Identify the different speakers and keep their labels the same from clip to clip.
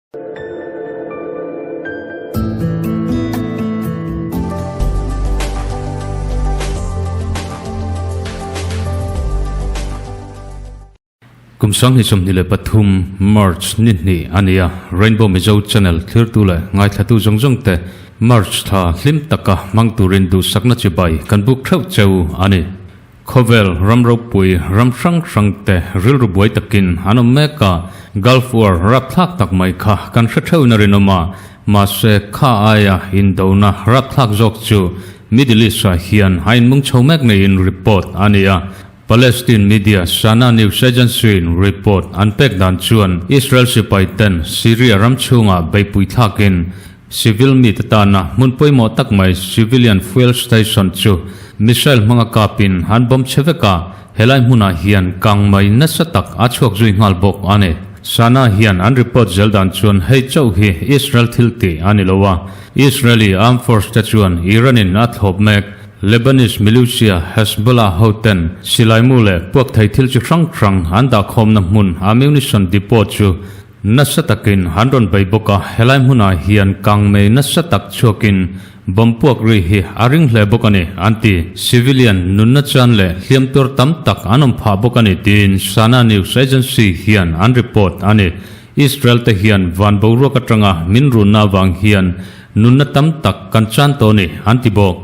Speaker 1: Kum 2023 March ni hnih a ni a, Rainbow Mizo Channel thlirtu leh ngaithlatu zawng zawng te March thla hlim taka hmang turin duhsakna chibai kan buk theuh cheu a ni. Khawvel ram ropui ram hrang hrang te rilru buai takin an awm mek a, Gulf War rapthlak tak mai kha kan hre theuhin a rinawm a, mahse kha aia indona rapthlak zawk chu Middle East-ah hian a inmung chho mek neiin report a ni a. Palestine media Sana News Agency-in report an pek dan chuan Israel sipai ten Syria ram chhungah beihpui thlakin Civil mite tana hmun pawimawh tak mai civilian fuel station chu missile hmanga kapin an bomb che vek a, helai hmunah hian kang mai nasa tak a chhuak zui nghal bawk a ni. Sana hian an report zel dan chuan hei chauh hi Israel thil tih a ni lo a, Israeli armed force te chuan Iran-in a thlawp mek Lebanese militia Hezbollah hoten silaimu leh puak thei thil chi hrang hrang an dahkhawmna hmun ammunition depot chu Nasa takin an rawn bei bawk a, helai hmunah hian kangmei nasa tak chhuakin bomb puak ri hi a ring hle bawk a ni, an ti. Civilian nunna chan leh hliam tuar tam tak an awm phah bawk a ni tiin Sana News Agency hian an report a ni. Israel te hian van boruak atanga min runna avang hian nunna tam tak kan chan tawh a ni, an ti bawk.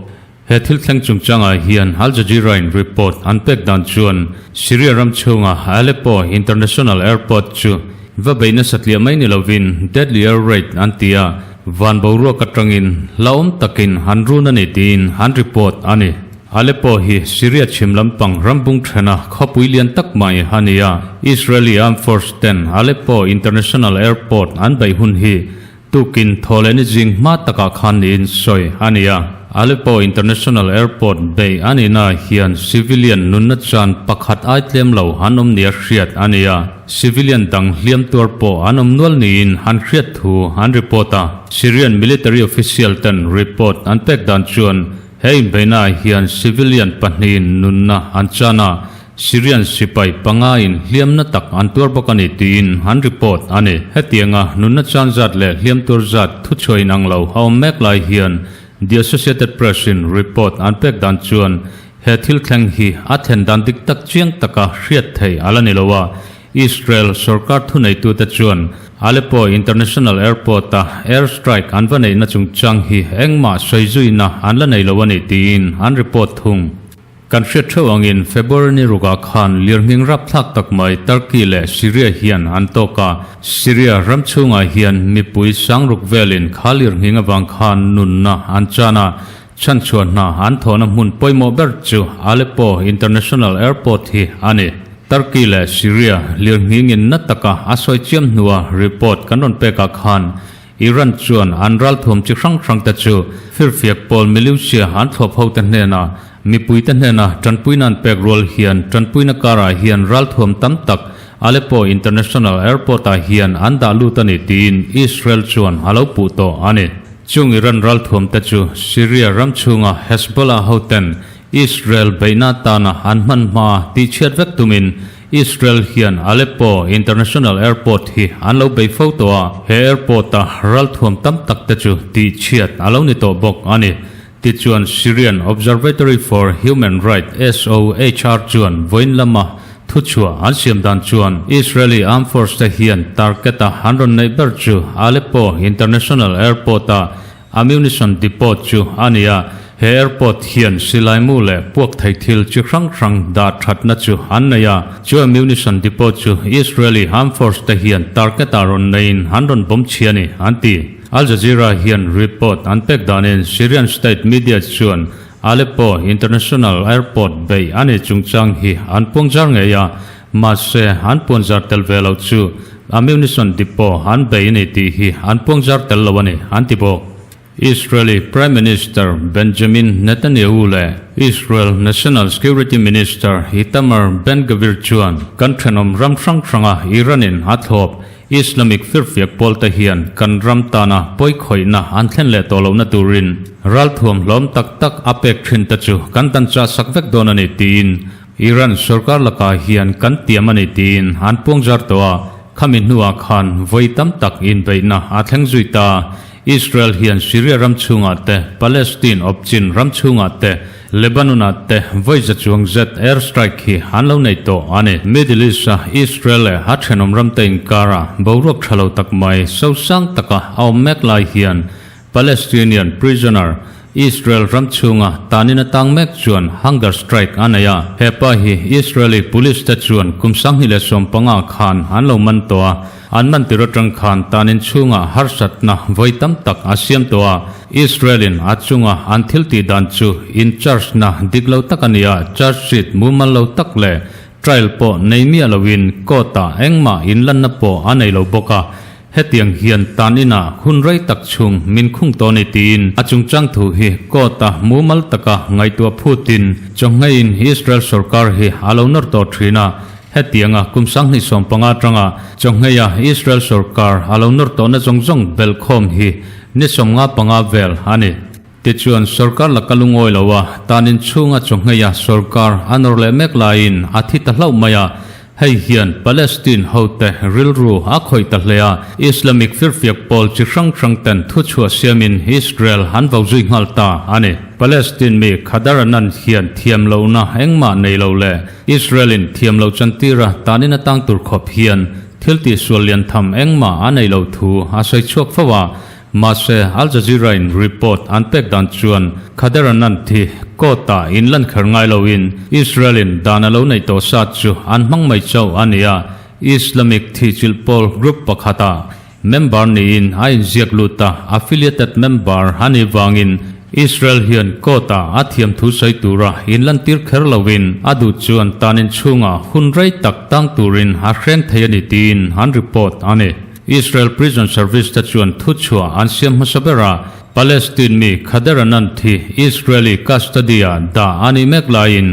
Speaker 1: He thil thleng chungchangah hian Al Jazeera-in report an pek dan chuan Syria ram chhunga Aleppo International Airport chu va beih nasa tliah mai ni lovin deadly air raid an ti a, van boruak atangin hlauhawm takin an run a ni tiin an report a ni. Aleppo hi Syria chhim lampang rambung thena khawpui lian tak mai a ni a, Israeli Armed Force ten Aleppo International Airport an beih hun hi Tukin Thawhlehni zing hma takah khan niin sawi a ni a, Aleppo International Airport beih a nihna hian civilian nunna chan pakhat ai tlem lo an awm nia hriat a ni a, civilian dang hliam tuar pawh an awm nual niin an hriat thu an report a. Syrian military official ten report an pek dan chuan he inbeihnaah hian civilian pahnihin nunna an chan a, Syrian sipai pangain hliamna tak an tuar bawk a ni tiin an report a ni. Hetianga nunna chan zat leh hliam tur zat thuchhuah inang lo a awm mek lai hian The Associated Press in report an pek dan chuan he thil thleng hi a thlen dan dik tak chiang taka hriat theih a la ni lo a, Israel sorkar thuneitute chuan Aleppo International Airport-a air strike an va neihna chungchang hi engmah sawizuina an la nei lo a ni tiin an report thung. Kan hriat theuh angin February ni rukah khan lirnghing rapthlak tak mai Turkey leh Syria hian an tawk a, Syria ram chhungah hian mipui sangruk velin kha lirnghing avang khan nunna an chan a, chhanchhuah hna an thawhna hmun pawimawh ber chu Aleppo International Airport hi a ni. Turkey leh Syria lirnghingin na taka a sawi chiam hnua report kan rawn pekah khan Iran chuan an ralthuam chi hrang hrang te chu firfiak pawl militia an thlawp ho te hnenah mipui te hnena tanpuina an pek rual hian tanpuina karah hian ralthuam tam tak Aleppo International Airport ah hian an dah lut a ni tiin Israel chuan a lo puh tawh a ni. Chung Iran ralthuam te chu Syria ram chhunga Hezbollah ho ten Israel beihna atana an hman hma tihchhiat vek tumin Israel hian Aleppo International Airport hi an lo bei fo tawh a, he airport-a ralthuam tam tak te chu tihchhiat a lo ni tawh bawk a ni. Tichuan Syrian Observatory for Human Rights, SOHR, chuan vawiin lama thuchhuah an siam dan chuan Israeli Armed Force te hian target-a an rawn neih ber chu Aleppo International Airport-a Ammunition depot chu a ni a, he airport hian silaimu leh puak thei thil chi hrang hrang dah thatna chu an nei a, chu ammunition depot chu Israeli armed force te hian target ah rawn neiin an rawn bawm chhi a ni, an ti. Al Jazeera hian report an pek danin Syrian state media chuan Aleppo International Airport beih a ni chungchang hi an puangzar ngei a, mahse an puanzar tel ve lo chu ammunition depot an bei a ni tih hi an puangzar tel lo a ni, an ti bawk. Israeli Prime Minister Benjamin Netanyahu leh Israel National Security Minister Itamar Ben-Gvir chuan kan thenawm ram hrang hranga Iran-in a thlawp Islamic firfiak pawlte hian kan ram tana pawikhawihna an thlen leh tawh lohna turin ralthuam hlawm tak tak a pek thin te chu kan dan chah sak vek dawn a ni tiin Iran sorkar lakah hian kan tiam a ni tiin an puangzar tawh a. Khami hnuah khan vawi tam tak inbeihna a thleng zui ta. Israel hian Syria ram chhungah te, Palestine awpchin ram chhungah te, Lebanon-ah te vawi za chuang zet air strike hi an lo nei tawh a ni. Middle East-a Israel leh a thenawm ramte inkara boruak tha lo tak mai sosang taka a awm mek lai hian Palestinian prisoner Israel ram chhunga tanin a tang mek chuan hunger strike a nei a. He pa hi Israeli police te chuan kum 2015 khan an lo man tawh a. An man tir atang khan tanin chhunga harsatna vawi tam tak a siam tawh a. Israel in a chunga an thil tih dan chu in charge na dik lo tak a ni a, charge sheet mumal lo tak leh trial pawh nei miah loin court ah engmah inlanna pawh a nei lo bawk a. Hetiang hian tan inah hun rei tak chhung min khung tawh ni tiin a chungchang thu hi court-a mumal taka ngaihtuah phutin chawngheiin Israel sorkar hi a lo nawr tawh thin a. Hetianga kum 2015 atanga chawngheia Israel sorkar a lo nawr tawhna zawng zawng belhkhawm hi ni 55 vel a ni. Tichuan sorkar laka lungawi lo a, tan in chhunga chawngheia sorkar a nawr leh mek laiin a thi ta hlauh mai a. Hei hian Palestine hote rilru a khawih ta hle a, Islamic firfiak pawl chi hrang hrang ten thuchhuah siamin Israel an vo zui nghal ta a ni. Palestine mi Khadar Annan hian thiam lohna engmah nei lo leh Israel in thiam loh chantira tanin a tang tur khawp hian thil tihsual lian tham engmah a nei lo thu a sawi chhuak fo a. Mahse, Al Jazeera in report an pek dan chuan Khader Annan thi court ah in lan kher ngai loin Israel in dan a lo neih tawh sat chu an hmang mai chauh a ni a, Islamic thihchilh pawl group pakhat ah member niin a inziak lut a, affiliated member a nih vangin Israel hian court ah a thiam thu sawi tura in lantir kher loin a duh chuan tan in chhungah hun rei tak tang turin a hreng thei a ni tiin an report a ni. Israel Prison Service te chuan thuchhuah an siam hmasa ber a, Palestine mi Khader Annan thi Israeli custody-ah dah a nih mek laiin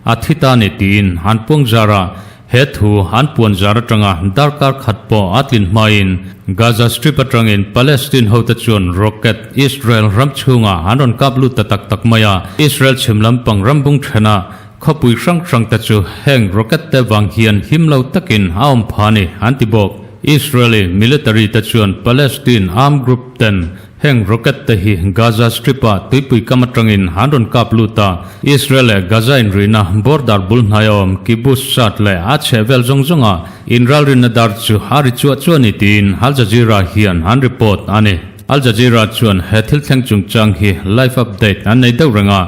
Speaker 1: a thi ta ni tiin an puang zar a, he thu an puan zar atanga darkar khat pawh a tlin hmain Gaza Strip atangin Palestine hote chuan rocket Israel ram chhungah an rawn kap lut ta tak tak mai a, Israel chhim lampang rambung thena khawpui hrang hrang te chu heng rocket te vang hian him lo takin a awm pha ni an ti bawk. Israeli military te chuan Palestine armed group ten heng rocket te hi Gaza Strip ah tuipui kam atangin an rawn kap lut a, Israel leh Gaza inrihna border bul hnai a awm kibbutz sat leh a chheh vel zawng zawng ah inralrinna dar chu a ri chuah chuah a ni tiin Al Jazeera hian an report a ni. Al Jazeera chuan he thil thleng chungchang hi live update an nei deuh reng a,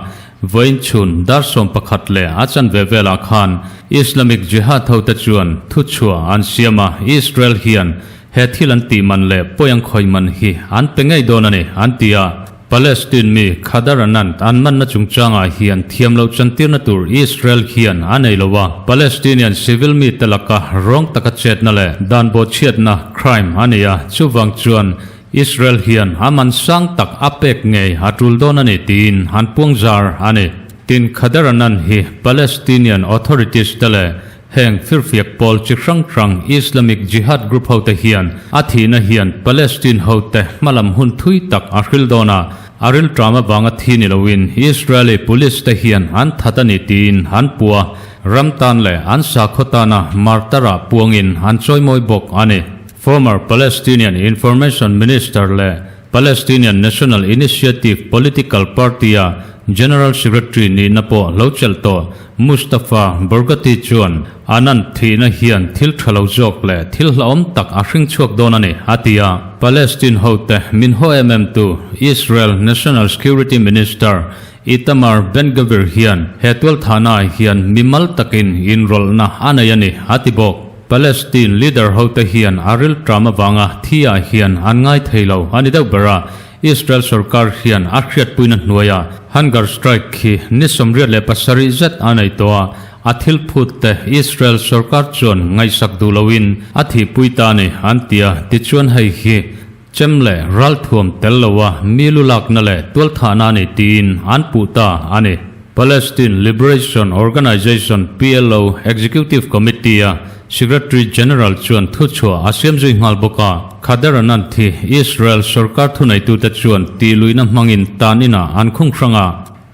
Speaker 1: Vawiin chhun dar 11 leh a chanve velah khan Islamic Jihad hote chuan thuchhuah an siam a, Israel hian he thil an tih man leh pawi ang khawi man hi an pe ngei dawn a ni, an ti a. Palestine mi Khadar Anand an manna chungchangah hian thiam loh chantirna tur Israel hian a nei lo a, Palestinian civil mite laka rawng taka chetna leh dan bawhchhiatna, crime, a ni a, chuvang chuan Israel hian a man sang tak a pek ngei a tul dawn a ni tiin an puang zar a ni. Tin, Khader Annan hi Palestinian authorities te leh heng firfiak pawl chi hrang hrang Islamic Jihad group hote hian a thihna hian Palestine hote hmalam hun thui tak a hril dawn a, a rilṭam avanga thi ni loin Israeli police te hian an that a ni tiin an pu a, ram tan leh an sakhaw tana martar ah puangin an chawimawi bawk a ni. Former Palestinian Information Minister leh Palestinian National Initiative political party-a General Secretary nihna pawh lo chelh tawh Mustafa Barghouti chuan Annan thihna hian thil tha lo zawk leh thil hlauhawm tak a hring chhuak dawn a ni, a ti a. Palestine hote min haw em em tu Israel National Security Minister Itamar Ben-Gvir hian he tualthahnaah hian mimal takin inrawlhna a nei a ni, a ti bawk. Palestine leader hote hian a rilṭam avanga thi ah hian an ngai thei lo a ni deuh ber a, Israel sorkar hian a hriatpuina hnuaia hunger strike khi ni 87 zet a nei tawh a, a thil phut te Israel sorkar chuan ngaihsak duh loin a thihpui ta a ni an ti a, tichuan hei hi chem leh ralthuam tel loa mi lu lakna leh tualthahna a ni tiin an puh ta a ni. Palestine Liberation Organization, PLO, Executive Committee-a Secretary General chuan thuchhuah a siam zui nghal bawk a, Khader Annan thi Israel sorkar thuneitute chuan tihluihna hmangin tan inah an khung hrang a,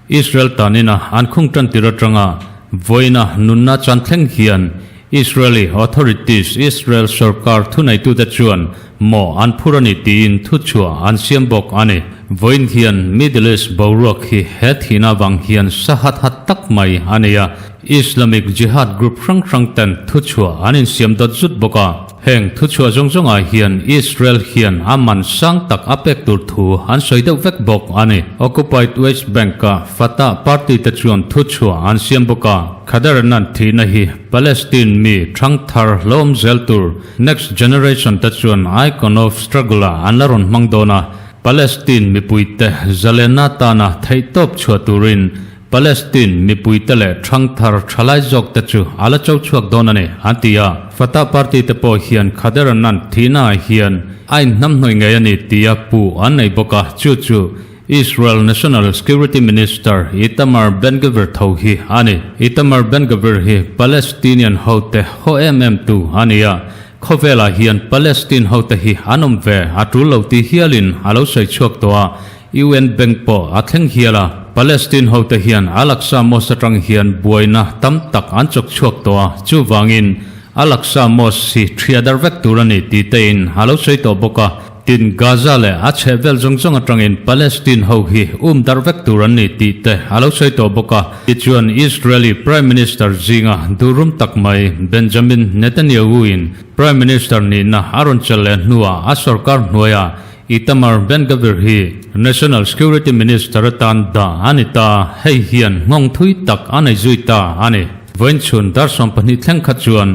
Speaker 1: Israel tan inah an khung tan tir atanga vawiina nunna chan thleng hian. Israeli authorities, Israel sorkar thuneitute chuan mawh an phur a ni tiin thuchhuah an siam bawk a ni. Vawiin hian Middle East boruak hi he thihna avang hian sa hat hat tak mai a ni a, Islamic Jihad group hrang hrang ten thuchhuah an insiam dawt zut bawk a. Heng thuchhuah zawng zawngah hian Israel hian a man sang tak a pek tur thu an sawi deuh vek bawk a ni. Occupied West Bank-a Fatah party te chuan thuchhuah an siam bawk a, Khadar Adnan thihna hi Palestine mi thangthar hlawm zel tur next generation te chuan icon of struggle-ah an la rawn hmang dawn a, Palestine mipuite zalenna tana theihtawp chhuah turin Palestine mipuite leh thangthar thalai zawk te chu a la cho chhuak dawn a ni, an ti a. Fatah party te pawh hian Khader Adnan thihnaah hian a inhnamhnawih ngei a ni tia puh an nei bawk a, chu chu Israel National Security Minister Itamar Ben-Gvir tho hi a ni. Itamar Ben-Gvir hi Palestinian hote haw em em tu a ni a, khawvelah hian Palestine hote hi an awm ve a tul lo ti hialin a lo sawi chhuak tawh a, UN bank pawh a thleng hial a. Palestine hote hian Al-Aqsa Mosque atang hian buaina tam tak an chawk chhuak tawh a, chuvangin Al-Aqsa Mosque hi thria dar vek tur a ni tih tein a lo sawi tawh bawk a. Tin, Gaza leh a chhehvel zawng zawng atangin Palestine ho hi um dar vek tur an ni tih te a lo sawi tawh bawk a. Tichuan, Israeli Prime Minister zinga duhrum tak mai Benjamin Netanyahu-in Prime Minister nihna a rawn chelh leh hnuah a sorkar hnuaiah Itamar Ben-Gvir hi National Security Minister atan dah a ni ta, hei hian nghawng thui tak a nei zui ta a ni. Vawiin chhun dar 12 thleng kha chuan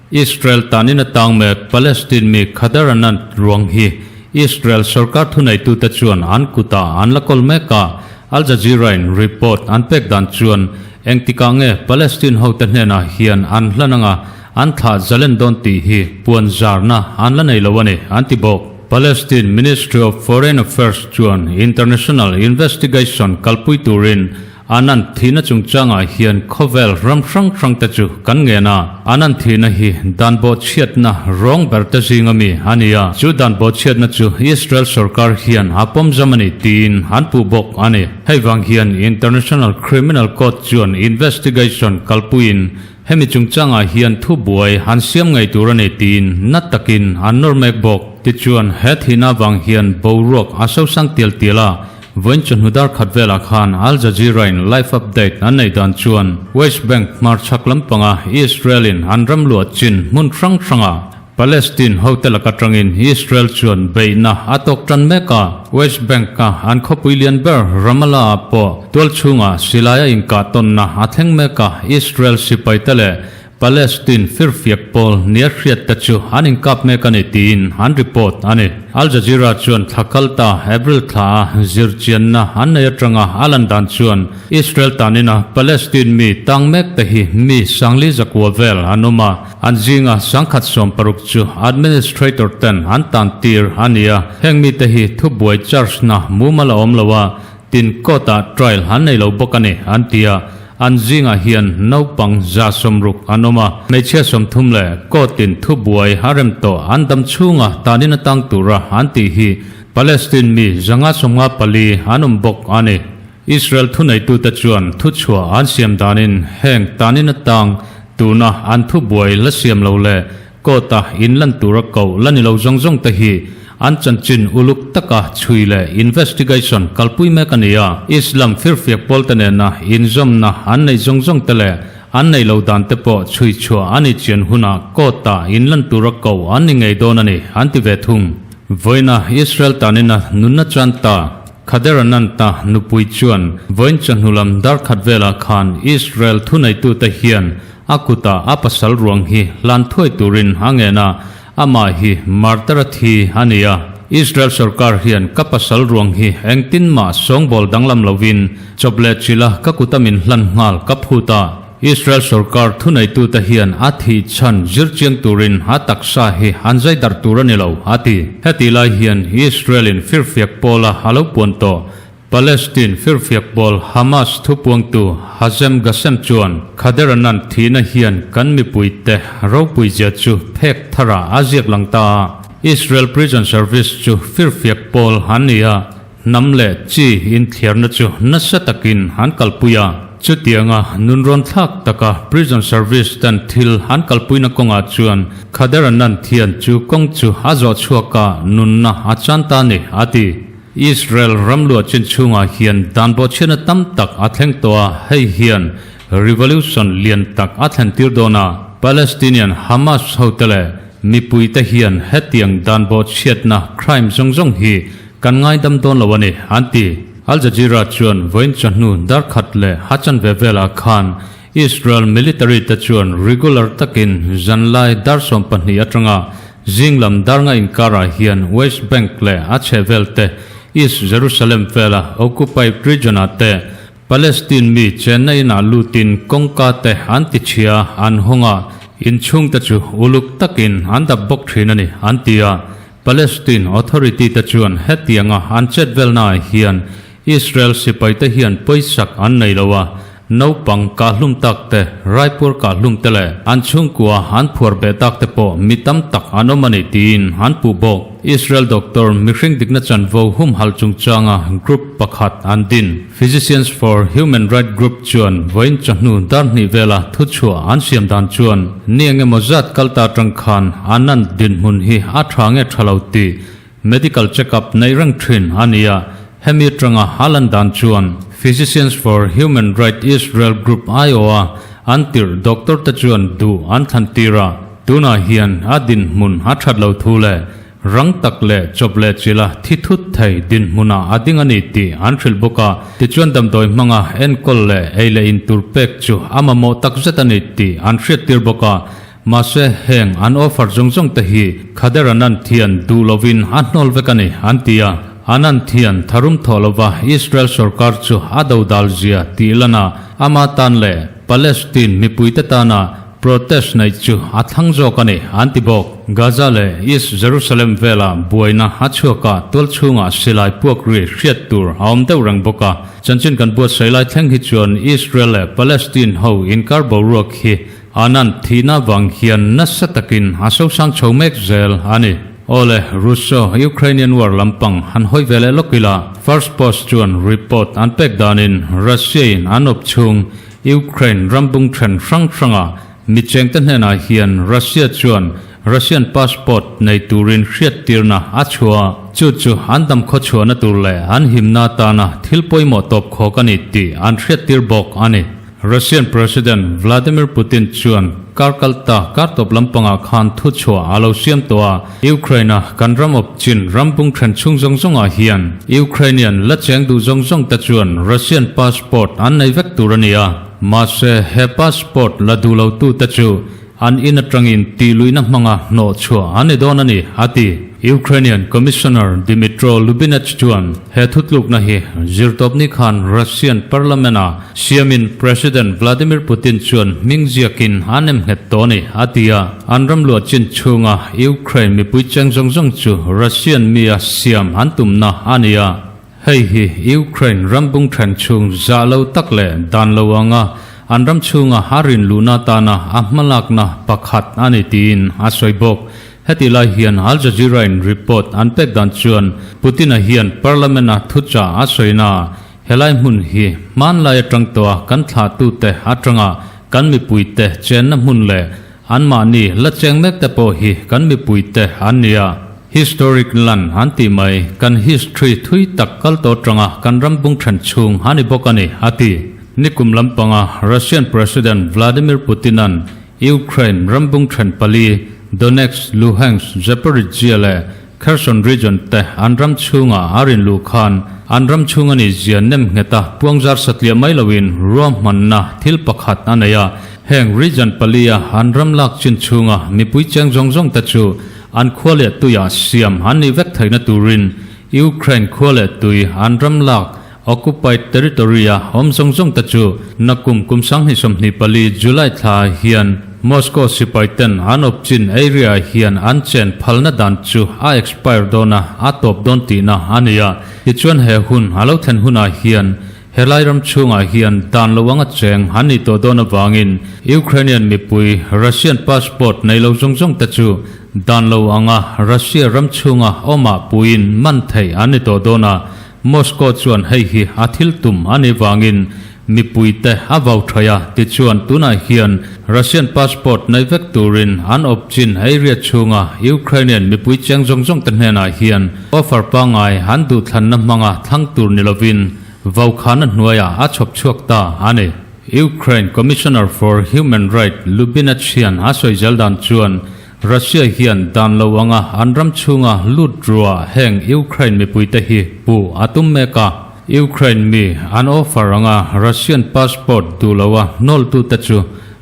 Speaker 1: Israel tanin a tang mek Palestine mi Khadar Anand ruang hi Israel sorkar thuneitute chuan an kutah an la kawl mek a, Al Jazeera-in report an pek dan chuan engtikah nge Palestine hote hnenah hian an hlan anga an thlah zalen dawn tih hi puan zarna an la nei lo a ni, an ti bawk. Palestine Ministry of Foreign Affairs chuan international investigation kalpui turin Anand thihna chungchangah hian khawvel ram hrang hrangte chu kan ngen a. Anand thihna hi dan bawhchhiatna rawng berte zinga mi a ni a, chu dan bawhchhiatna chu Israel sorkar hian a pawm zam a ni tiin an puh bawk a ni. Hei vang hian International Criminal Court chuan investigation kalpuiin Hemi chungchangah hian thubuai an siam ngei tur a ni tiin na takin an nawr mek bawk. Tichuan, he thihna avang hian boruak a sosang tial tial a, vawiin chawhnu dar khat velah khan Al Jazeera-in live update an neih dan chuan West Bank hmarchhak lampanga Israel-in an ram luah chin hmun hrang hrangah Palestine hote lak atangin Israel chuan beihna a tawk tan mek a, West Bank-a an khawpui lian ber Ramallah-ah pawh tual chhungah silai a inkah tawnna a thleng mek a, Israel sipaite leh Palestine firfiak pawl nia hriatte chu an inkap mek a ni tiin an report a ni. Al Jazeera chuan thla kalta April thla a zirchianna an nei atanga a lan dan chuan Israel tanina Palestine mi tang mek te hi mi sangli zakua vel an awm a, An zinga sangkhat 60 chu administrator ten an tan tir a ni a, heng mite hi thubuai charge na mumal a awm lo a, tin court ah trial an nei lo bawk a ni an ti a, an zingah hian naupang 160 an awm a, hmeichhia 30 leh court in thubuai a rem tawh an dam chhunga tanin a tang tura an tih hi Palestine mi 554 an awm bawk a ni. Israel thuneitute chuan thuchhuah an siam danin heng tanin atang tuna an thubuai la siam lo leh court-a inlan tura koh la ni lo zawng zawng te hi an chanchin uluk taka chhui leh investigation kalpui mek a ni a. Islam firfiak pawlte nena inzawmna an neih zawng zawng te leh an neih lo dan te pawh chhui chhuah a ni chian hunah court-a inlan tura koh an ni ngei dawn a ni, an ti ve thung. Vawiina Israel tanina nunna chan ta. Khader Ananta nupui chuan vawiin chawhnu lam dar khat velah khan Israel thuneitute hian a kutah a pasal ruang hi hlan thuai turin a ngen a, amah hi martar a thi a ni a. Israel sorkar hian ka pasal ruang hi engtin mah sawngbawl danglam lovin chawp leh chilh a ka kuta min hlan nghal ka phut a. Israel sorkar thuneitute hian a thih chhan zir chiang turin a taksa hi an zai darh tur a ni lo, a ti. Heti lai hian Israel-in firfiak pawla a lo puan tawh. Palestine firfiak pawl Hamas thupuangtu Hazem Ghassem chuan Khader Annan thihna hian kan mipuite ropuizia chu phek tharah a ziak lang ta a. Israel Prison Service chu firfiak pawl an ni a, Hnam leh chi inthliarna chu nasa takin an kalpui a. Chutianga nunrawn thlak taka Prison Service ten thil an kalpuina kawngah chuan Khader Anand hian chu kawng chu a zawh chhuak a, nunna a chan ta a ni, a ti. Israel ramluah chin chhungah hian dan bawhchhiatna tam tak a thleng tawh a, hei hian revolution lian tak a thlen tir dawn a, Palestinian Hamas hote leh mipuite hian hetiang dan bawhchhiatna crime zawng zawng hi kan ngaidam dawn lo a ni, an ti. Al Jazeera chuan vawiin chawhnu darkhat leh ha chanve velah khan Israel military te chuan regular takin zanlai dar 12 atanga zing lam dar nga inkarah hian West Bank leh a chhehvel te, East Jerusalem vela occupied region-ah te Palestine mi chenna inah lutin kawngka te an ti chhia an hawng a, inchhungte chu uluk takin an dap bawk thin a ni, an ti a. Palestine Authority te chuan hetianga an chet velnaah hian Israel sipaite hian pawisak an nei lo a, naupang kahhlum tak te, Raipur kahhlum te leh an chhungkua an phuar beh tak te pawh mi tam tak an awm a ni tiin an puh bawk. Israel doctor mihring dikna chanvo humhalh chungchanga group pakhat an din, Physicians for Human Right Group chuan vawiin chawhnu dar hnih vela thuchhuah an siam dan chuan ni eng emaw zat kal ta atang khan Anand dinhmun hi a tha nge tha lo tih medical check-up neih reng thin a ni a, hemi atanga a lan dan chuan Physicians for Human Right Israel Group aiawha an tirh doctor te chuan duh an thlan tir a, tunah hian a dinhmun a that lo thu leh Rang tak leh chawp leh chila thi thut thei dinhmunah a ding a ni tih an hrilh bawk a, tichuan damdawi hmanga enkawl leh ei leh in tur pek chu a mamawh tak zet a ni tih an hriattir bawk a. Mahse, heng an offer zawng zawng te hi Khader Anand hian duh lovin a hnawl vek a ni, an ti a. Anand hian tharum thawh lova Israel sorkar chu a dodal zia tih lana ama tan leh Palestine mipuite tana Protest neih chu a thlang zawk a ni, an ti bawk. Gaza leh East Jerusalem vela buaina a chhuak a, tual chhungah silai puak ri hriat tur a awm deuh reng bawk a. Chanchin kan buatsaih lai thleng hi chuan Israel leh Palestine ho inkar boruak hi Anand thihna vang hian nasa takin a sosang chho mek zel a ni. Awle, Russo-Ukrainian war lampang han hawi ve leh lawk ila, First Post chuan report an pek danin Russia-in an awp chhung Ukraine rambung then hrang hranga michengte hnenah hian Russia chuan Russian passport nei turin hriattirna a chhuah. Chu chu an dam khawchhuahna tur leh an himna atana thil pawimawh tawp khawk a ni tih an hriattir bawk a ni. Russian President Vladimir Putin chuan kar kalta kar tawp lampangah khan thuchhuah a lo siam tawh a, Ukraine-a kan ram awp chin rambung then chhung zawng zawngah hian Ukrainian la cheng duh zawng zawng te chuan Russian passport an nei vek tur a ni a, mahse he passport la duh lo tu te chu an in atangin tih luihna hmanga hnawh chhuah an ni dawn a ni, a ti. Ukrainian Commissioner Dmytro Lubinets chuan he thutlukna hi zirtawpni khan Russian Parliament-a Siamin President Vladimir Putin chuan hming ziakin a nem nghet tawh a ni, a ti a. An ram luah chin chhunga Ukraine mipui cheng zawng zawng chu Russian mia siam an tumna a ni a. Hei hi Ukraine ram bung then chhung zah lo tak leh dan lo anga an ram chhunga a rin luhna atana a hmalakna pakhat a ni tiin a sawi bawk. Heti lai hian Al Jazeera-in report an pek dan chuan Putin-a hian Parliament-a thuchah a sawina Helai hmun hi hmanlai atang tawha kan thlahtute atanga kan mipuite chenna hmun leh anmahni la cheng mek te pawh hi kan mipuite an ni a. Historic land an tih mai, kan history thui tak kal tawh atanga kan ram bung then chhung a ni bawk a ni, a ti. Nikum lampanga Russian President Vladimir Putin-a'n Ukraine ram bung then pali, Donetsk, Luhansk, Zaporizhzhia leh Kherson region te an ram chhungah a rin luh khan an ram chhung a nih zia nem nghet a, puangzar satliah mai loin ruahmanna thil pakhat a nei a. Heng region palia an ram lak chin chhunga mipui cheng zawng zawng te chu an khua leh tuiah siam an nih vek theihna turin Ukraine khua leh tui an ram lak Occupied territory-a awm zawng zawng te chu nakum kum 2024 July thla hian Moscow sipai ten an awp chin area hian an chen phalna dan chu a expire dawn a, a tawp dawn tihna a ni a. Tichuan he hun a lo thlen hunah hian helai ram chhungah hian dan lo anga cheng an nih tawh dawn avangin Ukrainian mipui Russian passport nei lo zawng zawng te chu dan lo anga Russia ram chhunga awmah puiin man theih an ni tawh dawn a, Moscow chuan hei hi a thil tum a nih vangin mipuite a vau thaih a, tichuan tunah hian Russian passport nei vek turin an awp chin area chhunga Ukrainian mipui cheng zawng zawng te hnenah hian offer pangngai an duhthlanna hmanga thlang tur ni lovin vaukhana hnuaiah a chhawp chhuak ta a ni. Ukraine Commissioner for Human Right Lubinets hian a sawi zel dan chuan Russia hian dan lo anga an ram chhunga lut rua heng Ukraine mipuite hi puh a tum mek a. Ukraine mi an offer anga Russian passport duh loa hnawltute chu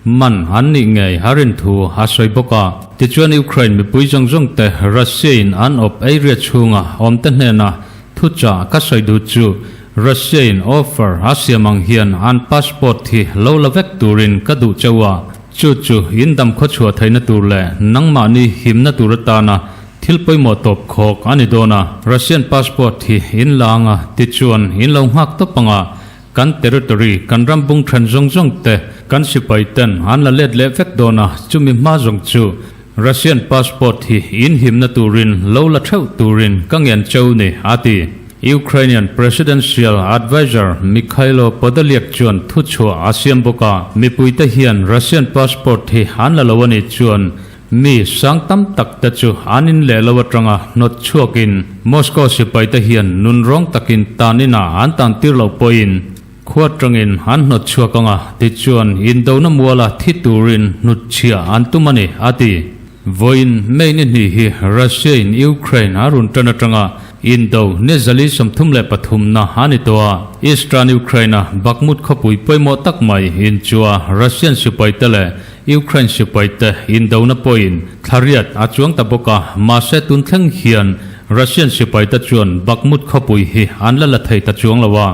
Speaker 1: man an nih ngei a rin thu a sawi bawk a. Tichuan Ukraine mipui zawng zawng te Russia in an awp area chhunga awmte hnena thuchah ka sawi duh chu Russia in offer a siam ang hian an passport hi lo la vek turin ka duh cheu a. Chu chu in dam khawchhuah theihna tur leh nangmahni himna tur atana thil pawimawh tawp khawk a ni dawn a. Russian passport hi in la anga tichuan in lo nghak tawp anga kan territory, kan ram bung then zawng zawng te kan sipai ten an la let leh vek dawn a, chumi hma zawng chu Russian passport hi in himna turin lo la theuh turin ka ngen cheu ni, a ti. Ukrainian Presidential Adviser Mykhailo Podolyak chuan thuchhuah a siam bawk a, mipuite hian Russian passport hi an la lo a nih chuan mi sang tam tak te chu an in leh lo atanga hnawt chhuakin Moscow sipaite hian nunrawng takin tan inah an tan tir loh pawhin khua atangin an hnawt chhuak ang a, tichuan indona muala thi turin hnutchhiah an tum a ni, a ti. Vawiin May ni hnih hi Russia in Ukraine a run tan atanga indo ni 433 na a ni tawh a. Eastern Ukraine a Bakhmut khawpui pawimawh tak mai in chua Russian sipaite leh Ukraine sipaite indona pawhin thlariat a chuang ta bawk a, mahse tun thleng hian Russian sipaite chuan Bakhmut khawpui hi an la la thei ta chuang lo a.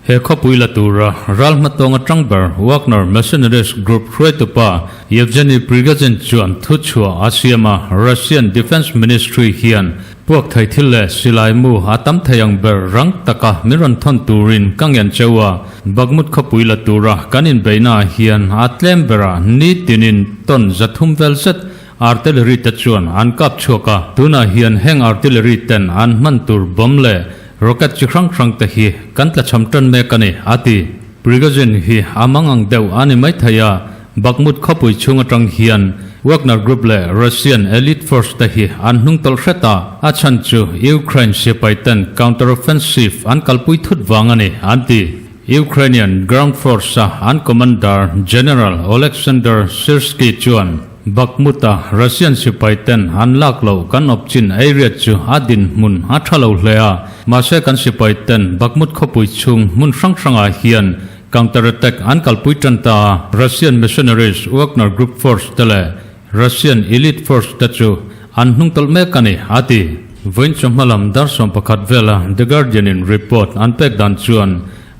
Speaker 1: He khawpui la tura ral hmatawng atang ber Wagner Mercenaries Group hruaitupa Yevgeny Prigozhin chuan thuchhuah a siam a, Russian Defence Ministry hian puak thei thil leh silai mu a tam thei ang ber rang taka min rawn thawn turin ka ngen cheu a, Bakhmut khawpui la tura kan inbeihnaah hian a tlem berah nitinin ton 300 vel zet artillery te chuan an kap chhuak a, tunah hian heng artillery ten an hman tur bomb leh Rocket chi hrang hrang te hi kan tlachham tan mek a ni, a ti. Prigozhin hi a mang ang deuh a ni maithei a, Bakhmut khawpui chhung atang hian Wagner Group leh Russian elite force te hi an hnung tawlh hret a, a chhan chu Ukraine sipai ten counter-offensive an kalpui thut vang a ni, an ti. Ukrainian ground force-a an commander General Oleksandr Syrskyi chuan, Bakhmut-a Russian sipai ten an lak loh kan awp chin area chu a dinhmun a tha lo hle a, mahse kan sipai ten Bakhmut khawpui chhung hmun hrang hrangah hian counter attack an kalpui tan ta a, Russian mercenaries Wagner Group force te leh Russian elite force te chu an hnung tawlh mek a ni, a ti. Vawiin chawhma lam dar 11 vela The Guardian in report an pek dan chuan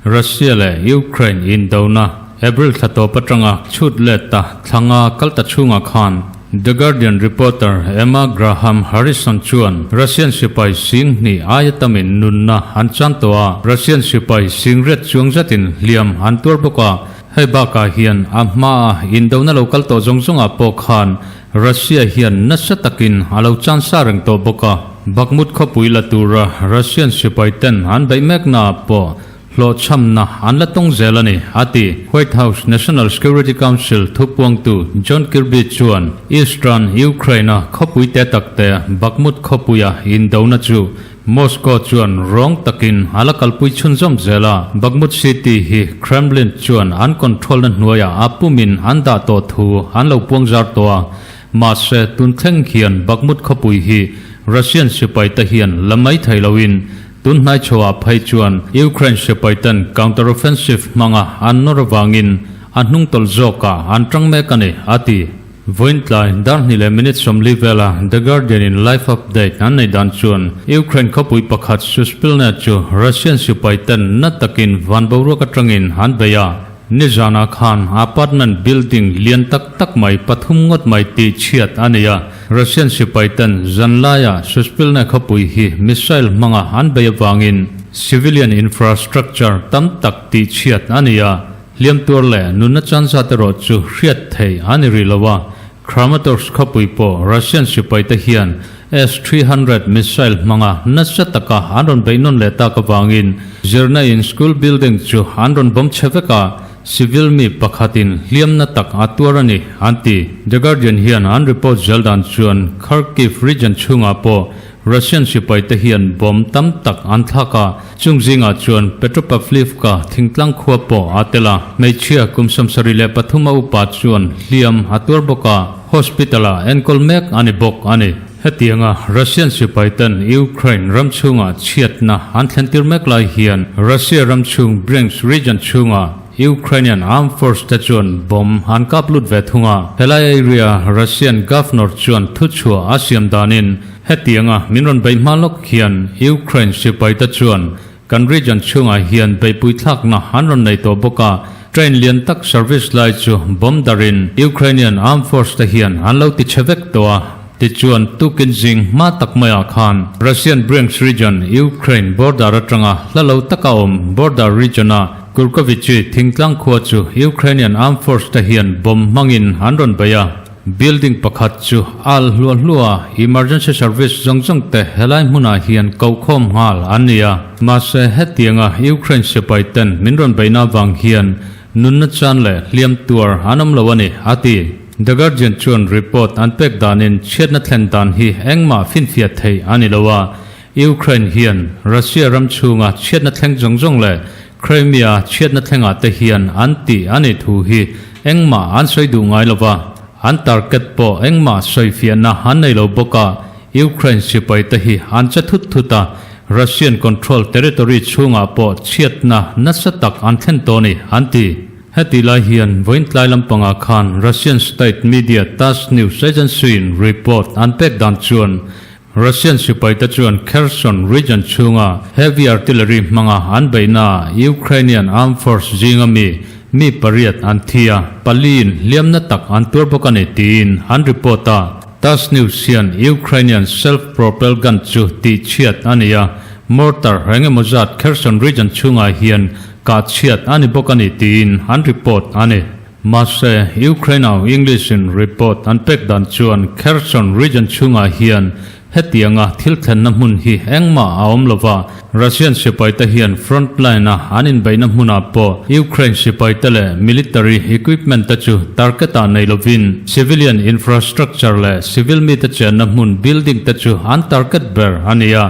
Speaker 1: Russia leh Ukraine indona April thla tawp atanga chhut let ta thlanga kal ta chhungah khan The Guardian reporter Emma Graham Harrison chuan Russian sipai sing hnih aia tamin nunna an chan tawh a, Russian sipai sing riat chuang zetin hliam an tuar bawk a, hei bakah hian a hmaa indona lo kal tawh zawng zawngah pawh khan Russia hian nasa takin a lo chan sa reng tawh bawk a, Bakhmut khawpui la tura Russian sipai ten an beih meknaah pawh hlawhchhamna an la tawng zel a ni, a ti. White House National Security Council thupuangtu John Kirby chuan Eastern Ukraine-a khawpui te tak te Bakhmut khawpuia indona chu Moscow chuan rawng takin a la kalpui chhunzawm zel a, Bakhmut city hi Kremlin chuan an control-na hnuaiah a pumin an dah tawh thu an lo puang zar tawh a, mahse tun thleng hian Bakhmut khawpui hi Russian sipaite hian la mai thei loin tun hnai chhoah phei chuan Ukraine sipaiten counter-offensive hmanga an nawr avangin a hnungtawlh zawkah an tang mek a ni, a ti. Vawiin tlai dar hnih leh minute 40 vela The Guardian in live update an nei dan chuan Ukraine khawpui pakhat Suspilne chu Russian sipai ten na takin van boruak atangin an bei a. Nizanah khan apartment building lian tak tak mai pathum ngawt mai tih chhiat a ni a. Russian sipai ten zanlaia Suspilne khawpui hi missile hmanga an bei avangin civilian infrastructure tam tak tih chhiat a ni a. Hliam tuar leh nunna chanzat erawh chu hriat theih a ni rih lo a, Kramatorsk khawpui pawh Russian sipaite hian S-300 missile hmanga nasa taka an rawn beih nawn leh tak avangin zirna in school building chu an rawn bomb chhe vek a, civil mi pakhatin hliamna tak a tuar a ni, an ti. The Guardian hian an report zel dan chuan Kharkiv region chhungah pawh Russian sipaite hian bomb tam tak an thlak a, chung zingah chuan Petropavlivka thingtlang khua pawh a tel a. Hmeichhia kum 73 a upa chuan hliam a tuar bawk a, hospital-ah enkawl mek a ni bawk a ni. Hetianga Russian sipaiten Ukraine ram chhungah chhiatna an thlentir mek lai hian Russia ram chhung Bryansk region chhungah Ukrainian Armed Force te chuan bomb an kap lut ve thung a, helai area Russian Governor chuan thuchhuah a siam danin hetianga min rawn beih hma lawk hian Ukraine sipaite chuan kan region chhungah hian beihpui thlakna an rawn nei tawh bawk a, train lian tak service lai chu bomb darin Ukrainian Armed Force te hian an lo ti chhe vek tawh a. Tichuan, tukin zing hma tak maiah khan Russian Bryansk region, Ukraine border atanga hla lo taka awm border region-a Kurkovichi thingtlang khua chu Ukrainian Armed Force te hian bomb hmangin an rawn bei a. Building pakhat chu al hluah hluah a, emergency service zawng zawng te helai hmunah hian kokhawm nghal an ni a. Mahse, hetianga Ukraine sipai ten min rawn beihna avang hian nunna chan leh hliam tuar an awm lo a ni, a ti. The Guardian chuan report an pek danin chhiatna thlen dan hi engmah finfiah theih a ni lo a, Ukraine hian Russia ram chhunga chhiatna thleng zawng zawng leh Crimea chhiatna thlengah te hian an tih a nih thu hi engmah an sawi duh ngai lo va, an target pawh engmah sawifiahna an nei lo bawk a, Ukraine sipai te hi an che thut thut a, Russian control territory chhungah pawh chhiatna nasa tak an thlen tawh a ni, an ti. Heti lai hian vawiin tlai lampangah khan Russian state media Tass news agency-in report an pek dan chuan Russian sipaite chuan Kherson region chhunga heavy artillery hmanga an beihnaah Ukrainian armed force zinga mi mi pariat an thi a, paliin hliamna tak an tuar bawk a ni tiin an report a. Tass news hian Ukrainian self-propelled gun chu tihchhiat a ni a, mortar engemaw zat Kherson region chhungah hian Kah chhiat a ni bawk a ni tiin an report a ni. Mahse, Ukraine-a English-in report an pek dan chuan Kherson region chhungah hian hetianga thil thlenna hmun hi engmah a awm lova, Russian sipaite hian front line-a an inbeihna hmunah pawh Ukraine sipaite leh military equipment te chu target-ah nei lovin civilian infrastructure leh civil mite chenna hmun building te chu an target ber a ni a.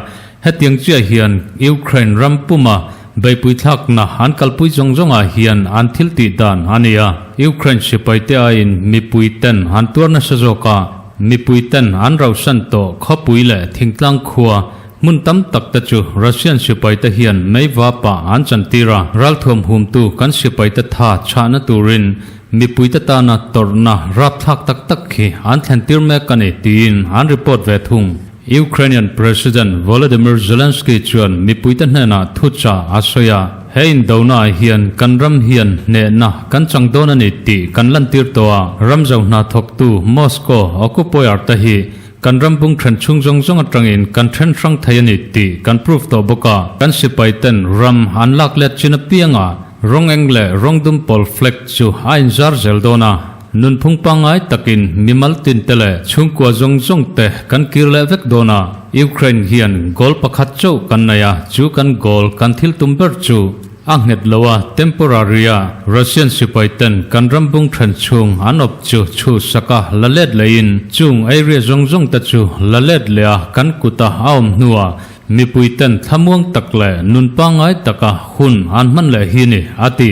Speaker 1: Hetiang chiah hian Ukraine ram puma beihpui thlakna an kalpui zawng zawngah hian an thil tih dan a ni a. Ukraine sipaite aiin mipui ten an tuar nasa zawk a, mipui ten an rauhsan tawh khawpui leh thingtlang khua hmun tam tak te chu Russian sipaite hian mei vapah an chantir a. Ralthuam humtu kan sipaite tha chhahna turin mipuite tana tawrhna rapthlak tak tak khi an thlentir mek a ni tiin an report ve thung. Ukrainian President Volodymyr Zelensky chuan mipuite hnenah thuchah a sawi a, He indonaah hian kan ram hian hnehna kan chang dawn a ni tih kan lantir tawh a, ram zo hna thawktu Moscow occupier te hi kan ram bung then chhung zawng zawng atangin kan then hrang thei a ni tih kan proof tawh bawk a, kan sipai ten ram an lak let chin apiangah rawng eng leh rawng dum pawl flag chu a inzar zel dawn a. Nunphung pangngai takin mimal tinte leh chhungkua zawng zawng te kan kir leh vek dawn a, Ukraine hian goal pakhat chauh kan nei a, chu kan goal kan thil tum ber chu a nghet lo a, temporary a Russian sipai ten kan ram bung then chhung an awp chu chhu sak a la let lehin chung area zawng zawng te chu la let leh a kan kuta a awm hnuah mipui ten thlamuang tak leh nun pangngai taka hun an hman leh hi ni, a ti.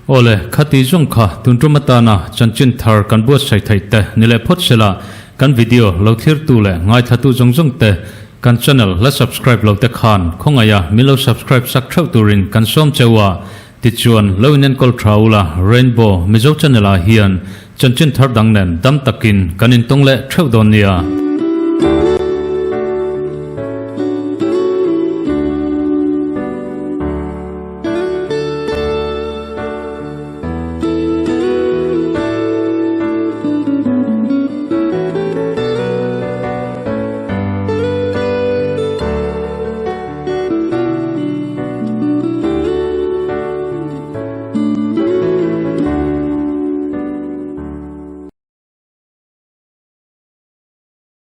Speaker 1: Awle, khati zawng kha tun tum atana chanchin thar kan buatsaih theih te ni leh phawt sela, kan video lo thlirtu leh ngaithlatu zawng zawng te kan channel la subscribe lo te khan khawngaih a min lo subscribe sak theuh turin kan sawm cheu a, tichuan lo in enkawl tha ula Rainbow Mizo channel ah hian chanchin thar dang nen dam takin kan intawng leh theuh dawn nia.